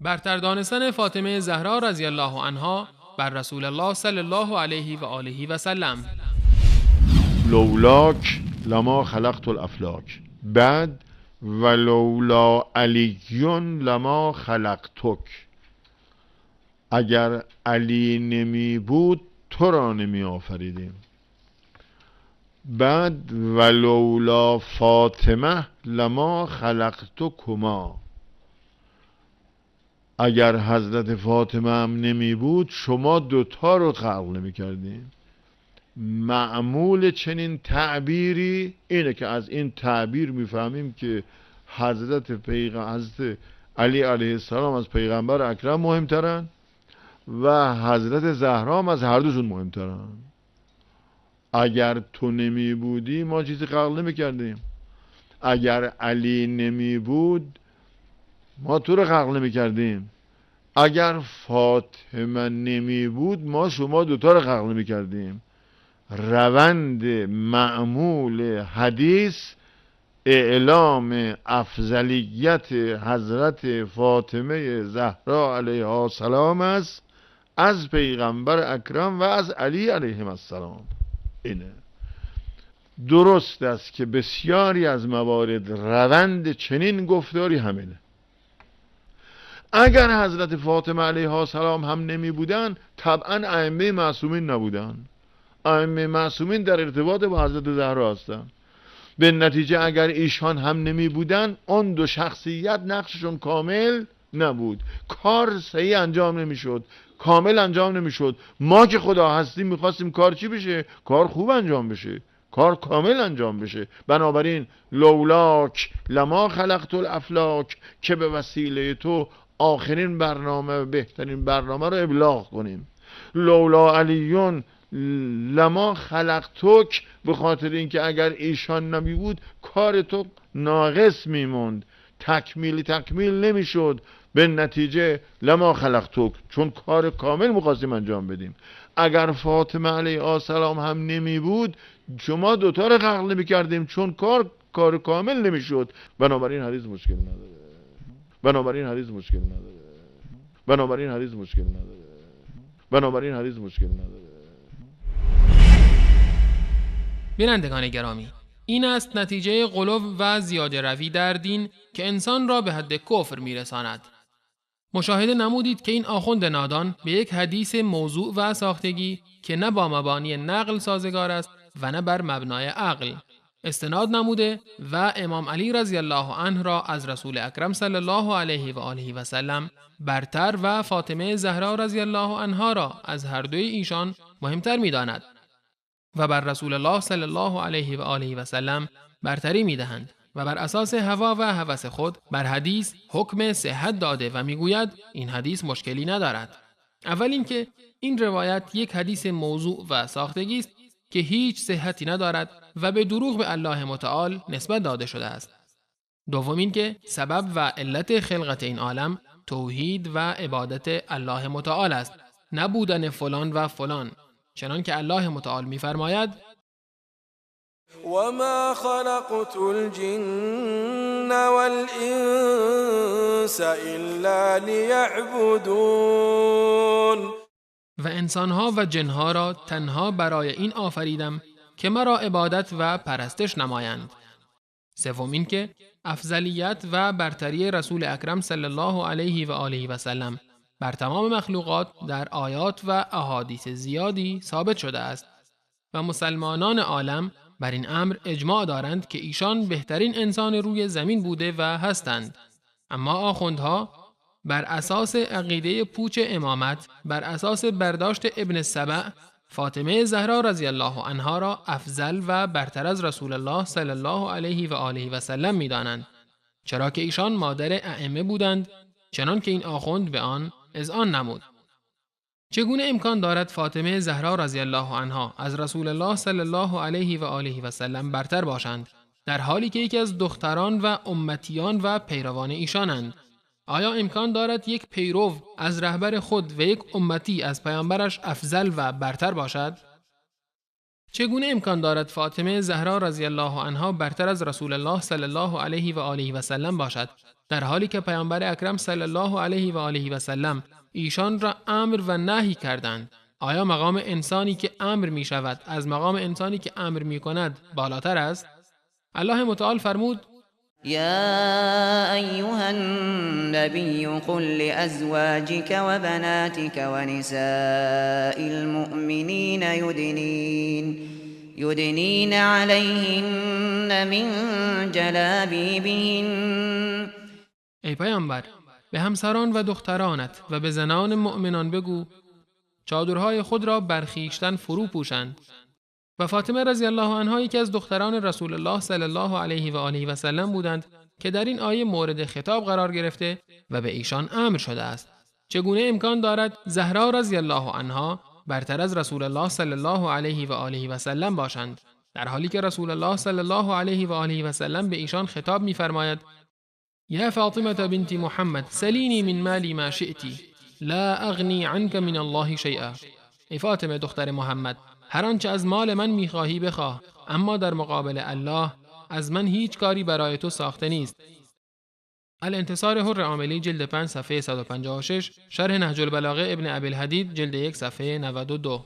برتر دانستن فاطمه زهرا رضی الله عنها بر رسول الله صلی الله علیه و آله و سلم. لولاک لما خلقت الافلاک، بعد ولولا علیون لما خلقتک، اگر علی نمی بود تو را نمی آفریدیم. بعد ولولا فاطمه لما خلقتکما، اگر حضرت فاطمه هم نمی بود شما دوتا رو خلق نمی کردیم. معمول چنین تعبیری اینه که از این تعبیر میفهمیم که حضرت علی علیه السلام از پیغمبر اکرم مهمترن و حضرت زهرا هم از هر دوشون مهمترن. اگر تو نمی بودی ما چیزی خلق نمی کردیم، اگر علی نمی بود ما تو رو خلق نمی کردیم، اگر فاطمه نمی بود ما شما دوتا رو خلق نمی کردیم. روند معمول حدیث اعلام افضلیت حضرت فاطمه زهرا علیها السلام است از پیغمبر اکرم و از علی علیه السلام. اینه درست است که بسیاری از موارد روند چنین گفتاری همینه. اگر حضرت فاطمه علیها السلام هم نمی بودن طبعا ائمه معصومین نبودن. ائمه معصومین در ارتباط با حضرت زهرا هستند. به نتیجه اگر ایشان هم نمی بودن آن دو شخصیت نقششون کامل نبود، کار صحیح انجام نمیشد، کامل انجام نمیشد. ما که خدا هستیم میخواستیم کار چی بشه؟ کار خوب انجام بشه، کار کامل انجام بشه. بنابراین لولاک لما خلقت الافلاک، که به وسیله تو آخرین برنامه، بهترین برنامه رو ابلاغ کنیم. لولا علیون لما خلقتک، به خاطر اینکه اگر ایشان نبی بود کار تو ناقص میموند، تکمیل نمیشد. به نتیجه لما خلقتک، چون کار کامل میخواستیم انجام بدیم. اگر فاطمه علیه السلام هم نمی بود شما دوتا رو خلق نمی کردیم، چون کار کامل نمیشد. بنابراین حدیث مشکل نداره. بنابراین حدیث مشکل نداره. بنابراین حدیث مشکل نداره. بنابراین حدیث مشکل نداره. بینندگان گرامی، این است نتیجه غلو و زیاده روی در دین که انسان را به حد کفر میرساند. مشاهده نمودید که این آخوند نادان به یک حدیث موضوع و ساختگی که نه با مبانی نقل سازگار است و نه بر مبنای عقل استناد نموده و امام علی رضی الله عنه را از رسول اکرم صلی الله علیه و آله و سلم برتر و فاطمه زهرا رضی الله عنها را از هر دوی ایشان مهمتر می‌داند و بر رسول الله صلی الله علیه و آله و سلم برتری می‌دهند و بر اساس هوا و هوس خود بر حدیث حکم صحت داده و میگوید این حدیث مشکلی ندارد. اول اینکه این روایت یک حدیث موضوع و ساختگی است که هیچ صحتی ندارد و به دروغ به الله متعال نسبت داده شده است. دوم اینکه سبب و علت خلقت این عالم توحید و عبادت الله متعال است، نبودن فلان و فلان، چنان که الله متعال می‌فرماید: وما خلقت الجن والإنس إلا ليعبدون. و انسانها و جنها را تنها برای این آفریدم که مرا عبادت و پرستش نمایند. سوم اینکه افضلیت و برتری رسول اکرم صلی الله علیه و آله و سلم بر تمام مخلوقات در آیات و احادیث زیادی ثابت شده است و مسلمانان عالم بر این امر اجماع دارند که ایشان بهترین انسان روی زمین بوده و هستند. اما آخوندها بر اساس عقیده پوچ امامت، بر اساس برداشت ابن سبع، فاطمه زهرا رضی الله عنها را افضل و برتر از رسول الله صلی الله علیه و آله و سلم می دانند، چرا که ایشان مادر ائمه بودند، چنان که این آخوند به آن اذعان نمود. چگونه امکان دارد فاطمه زهرا رضی الله عنها از رسول الله صلی الله علیه و آله و سلم برتر باشند، در حالی که یکی از دختران و امتیان و پیروان ایشانند؟ آیا امکان دارد یک پیرو از رهبر خود و یک امتی از پیامبرش افضل و برتر باشد؟ چگونه امکان دارد فاطمه زهرا رضی الله عنها برتر از رسول الله صلی الله علیه و آله و سلم باشد، در حالی که پیامبر اکرم صلی الله علیه و آله و سلم ایشان را امر و نهی کردند؟ آیا مقام انسانی که امر می شود از مقام انسانی که امر می کند بالاتر است؟ الله متعال فرمود: یا ایها النبی قل لأزواجك وبناتك ونساء المؤمنین یدنین علیهن من جلابیبهن. ای پیامبر، به همسران و دخترانت و به زنان مؤمنان بگو چادرهای خود را بر خویشتن فرو پوشند. و فاطمه رضی الله عنها یکی از دختران رسول الله صلی الله علیه و آله و سلم بودند که در این آیه مورد خطاب قرار گرفته و به ایشان امر شده است. چگونه امکان دارد زهرا رضی الله عنها برتر از رسول الله صلی الله علیه و آله و سلم باشند، در حالی که رسول الله صلی الله علیه و آله و سلم به ایشان خطاب می‌فرماید: یا فاطمه بنت محمد سلینی من مالی ما شئتی لا اغنی عنک من الله شیئا. ای فاطمه دختر محمد، هر آنچه از مال من میخواهی بخواه، اما در مقابل الله از من هیچ کاری برای تو ساخته نیست. الانتصار حر عاملی جلد 5 صفحه 156، شرح نهج البلاغه ابن ابی الحدید جلد 1 صفحه 92.